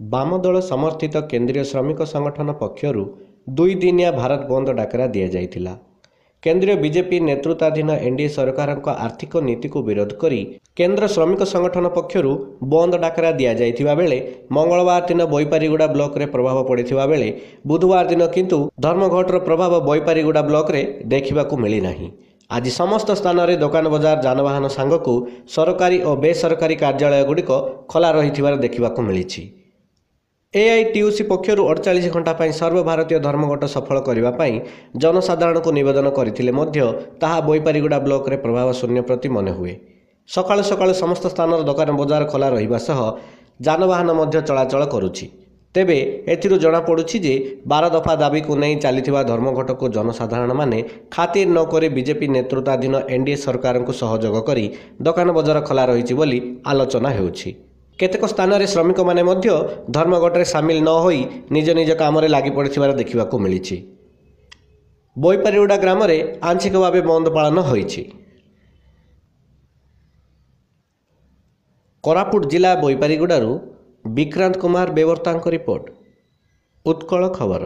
ବାମଦଳ ସମର୍ଥିତ କେନ୍ଦ୍ରୀୟ ଶ୍ରମିକ ସଂଗଠନ ପକ୍ଷରୁ 2 ଦିନିଆ ଭାରତ ବନ୍ଦ ଡାକରା ଦିଆଯାଇଥିଲା। କେନ୍ଦ୍ରୀୟ ବିଜେପି ନେତୃତ୍ୱାଧୀନ ଏନ୍ଡିଏ ସରକାରଙ୍କ ଆର୍ଥିକ ନୀତିକୁ ବିରୋଧ କରି କେନ୍ଦ୍ର ଶ୍ରମିକ ସଂଗଠନ ପକ୍ଷରୁ ବନ୍ଦ ଡାକରା ଦିଆଯାଇଥିବା ବେଳେ ମଙ୍ଗଳବାର ଦିନ ବୈପାରିଗୁଡ଼ା ବ୍ଲକରେ ପ୍ରଭାବ ପଡ଼ିଥିବା ବେଳେ ବୁଧବାର ଦିନ କିନ୍ତୁ ଧର୍ମଘଟର ପ୍ରଭାବ ବୈପାରିଗୁଡ଼ା ବ୍ଲକରେ ଦେଖିବାକୁ ମିଳିନାହିଁ। ଆଜି ସମସ୍ତ ସ୍ଥାନରେ ଦୋକାନ ବଜାର, ଯାନବାହନ ସାଙ୍ଗକୁ ସରକାରୀ ଓ ବେସରକାରୀ କାର୍ଯ୍ୟାଳୟଗୁଡ଼ିକ ଖୋଲା ରହିଥିବାର ଦେଖିବାକୁ ମିଳିଛି। ଏଆଇଟିୟୁସି ପକ୍ଷରୁ 48 ଘଣ୍ଟା ପାଇଁ ସର୍ବଭାରତୀୟ ଧର୍ମଘଟ ସଫଳ କରିବା ପାଇଁ ଜନସାଧାରଣଙ୍କୁ ନିବେଦନ କରିଥିଲେ ମଧ୍ୟ ତାହା ବୈପାରିଗୁଡ଼ା ବ୍ଲକରେ ପ୍ରଭାବ ଶୂନ୍ୟ ପ୍ରତି ମନେ ହୁଏ। ସକାଳୁ ସକାଳୁ ସମସ୍ତ ସ୍ଥାନର ଦୋକାନ ବଜାର ଖୋଲା ରହିବା ସହ ଯାନବାହନ ମଧ୍ୟ ଚଳାଚଳ କରୁଛି। ତେବେ ଏଥିରୁ ଜଣାପଡ଼ୁଛି ଯେ 12 ଦଫା ଦାବିକୁ ନେଇ ଚାଲିଥିବା ଧର୍ମଘଟକୁ ଜନସାଧାରଣମାନେ ଖାତିର ନକରି ବିଜେପି ନେତୃତ୍ୱାଧୀନ ଏନ୍ଡିଏ ସରକାରଙ୍କୁ ସହଯୋଗ କରି ଦୋକାନ ବଜାର ଖୋଲା ରହିଛି ବୋଲି ଆଲୋଚନା ହେଉଛି। କେତେକ ସ୍ଥାନରେ ଶ୍ରମିକମାନେ ମଧ୍ୟ ଧର୍ମଘଟରେ ସାମିଲ ନ ହୋଇ ନିଜ ନିଜ କାମରେ ଲାଗି ପଡ଼ିଥିବାର ଦେଖିବାକୁ ମିଳିଛି। ବୈପାରିଗୁଡ଼ା ଗ୍ରାମରେ ଆଂଶିକ ଭାବେ ବନ୍ଦ ପାଳନ ହୋଇଛି। କୋରାପୁଟ ଜିଲ୍ଲା ବୈପାରିଗୁଡ଼ାରୁ ବିକ୍ରାନ୍ତ କୁମାର ବେବର୍ତ୍ତାଙ୍କ ରିପୋର୍ଟ, ଉତ୍କଳ ଖବର।